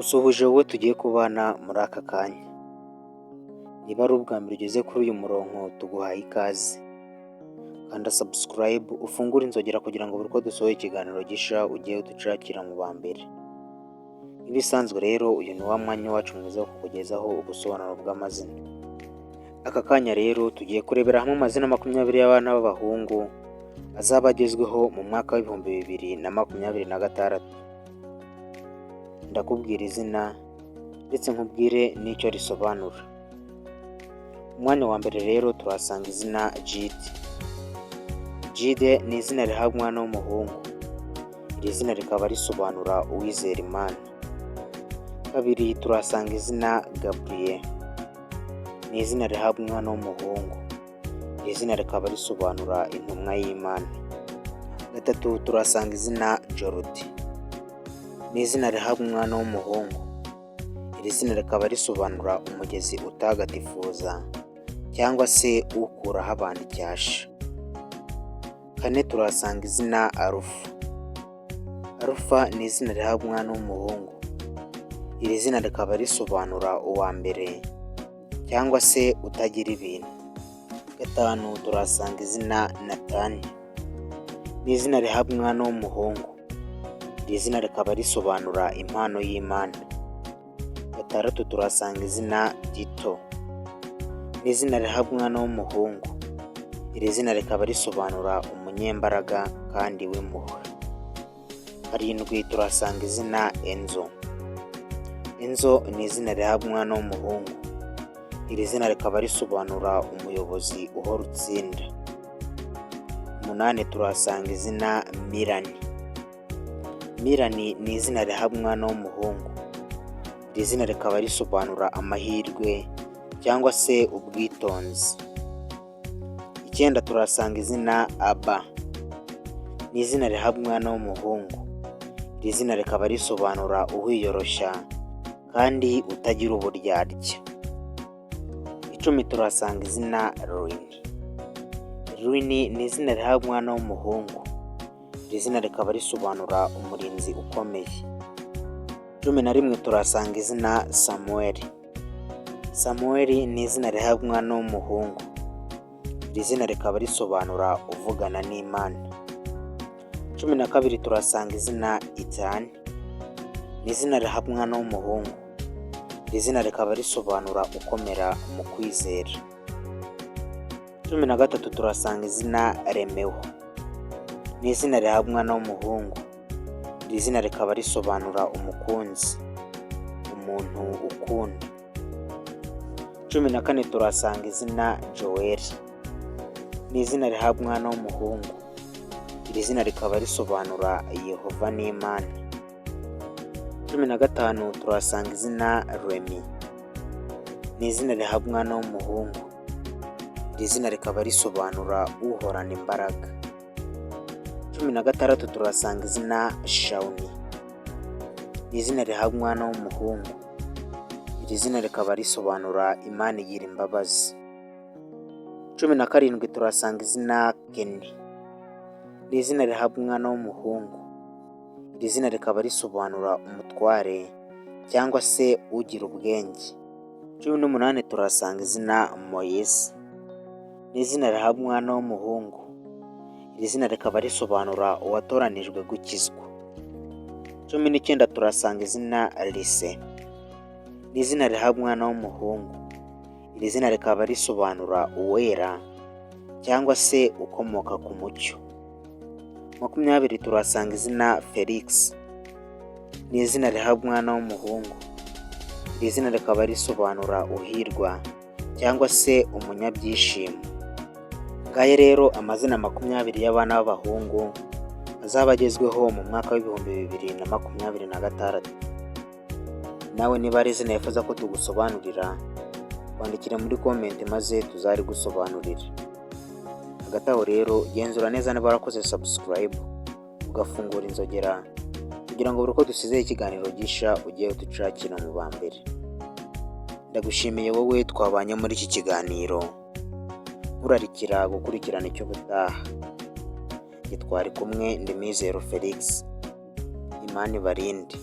Ndagusuhuje wowe tugiye kubana muri aka kanya. Niba ari ubwa mbere ugeze kuri uyu murongo, tuguhaye ikaze. Kanda subscribe, ufungure inzogera kugira ngo buri uko dusohoye ikiganiro gisha ujye uducakira mu ba mbere. Nk'ibisanzwe rero, uyu ni wa mwanya wacu mwiza wo kukugezaho ubusobanuro bw'amazina. Aka kanya rero tugiye kurebera hamwe amazina 20 y'abana b'abahungu azaba agezweho mu mwaka wa 2026. Ndakubwira izina ndetse nkubwire n'icyo risobanura. Umwanya wa mbere rero turahasanga izina Jide. Jide ni izina rihabwa umwana w'umuhungu. Iri zina rikaba risobanura uwizera Imana. Kabiri turahasanga izina Gabriel. Ni izina rihabwa umwana w'umuhungu. Iri zina rikaba risobanura intumwa y'Imana. Gatatu turahasanga izina Jordi. Ni izina rihabwa umwana w'umuhungu. Iri zina rikaba risobanura umugezi utagatifuza cyangwa se ukuraho abantu icyasha. Kane turahasanga izina Arufa. Arufa ni izina rihabwa umwana w'umuhungu. Iri zina rikaba risobanura uwa mbere cyangwa se utagira ibintu. Gatanu turahasanga izina Natani. Ni izina rihabwa umwana w'umuhungu. Iri zina rikaba risobanura impano y'Imana. Gatandatu turahasanga izina Tito. Ni izina rihabwa umwana w'umuhungu. Iri zina rikaba risobanura umunyembaraga kandi w'impuhwe. Karindwi turahasanga izina Enzo. Enzo ni izina rihabwa umwana w'umuhungu. Iri zina rikaba risobanura umuyobozi uhora utsinda. Umunani turahasanga izina Milani. Milani ni izina rihabwa umwana w'umuhungu. Iri zina rikaba risobanura amahirwe cyangwa se ubwitonzi. Icyenda turahasanga izina Aba. Ni izina rihabwa umwana w'umuhungu. Iri zina rikaba risobanura uwiyoroshya kandi utagira uburyarya. 10 turahasanga izina Rini. Rini ni izina rihabwa umwana w'umuhungu. Iri zina rikaba risobanura umurinzi ukomeye. 11 turahasanga izina Samuel. Samuel ni izina rihabwa umwana w'umuhungu. Iri zina rikaba risobanura uvugana n'Imana. 12 turahasanga izina Itani. Ni izina rihabwa umwana w'umuhungu. Iri zina rikaba risobanura ukomera mu kwizera. 13 turahasanga izina Remeho. Ni izina rihabwa umwana w'umuhungu. Iri zina rikaba risobanura umukunzi, umuntu ukunda. 14 turahasanga izina Joel. Ni izina rihabwa umwana w'umuhungu. Iri zina rikaba risobanura Yehova n'Imana. 15 turahasanga izina Remy. Ni izina rihabwa umwana w'umuhungu. Iri zina rikaba risobanura uhorana imbaraga. 16 turahasanga izina Shawuni. Ni izina rihabwa umwana w'umuhungu. Iri zina rikaba risobanura Imana igira imbabazi. 17 turahasanga izina Kenny. Ni izina rihabwa umwana w'umuhungu. Iri zina rikaba risobanura umutware cyangwa se ugira ubwenge. 18 turahasanga izina Moise. Ni izina rihabwa umwana w'umuhungu. Iri zina rikaba risobanura uwatoranijwe gukizwa. 19 turahasanga izina Lise. Ni izina rihabwa umwana w'umuhungu. Iri zina rikaba risobanura uwera cyangwa se ukomoka ku mucyo. 20 turahasanga izina Felix. Ni izina rihabwa umwana w'umuhungu. Iri zina rikaba risobanura uhirwa cyangwa se umunyabyishimo. Ngaya rero amazina 20 y'abana b'abahungu azaba agezweho mu mwaka wa 2026. Nawe niba ari izina wifuza ko tugusobanurira, twandikire muri comment maze tuzarigusobanurire. Hagati aho rero, genzura neza niba warakoze subscribe, ugafungura inzogera kugira ngo buri uko dusizeho ikiganiro gisha ujye uducakira mu ba mbere. Ndagushimiye wowe twabanye muri iki kiganiro, nkurarikira gukurikirana icy'ubutaha. Njye twari kumwe ndi Mizero Felix. Imana ibarinde.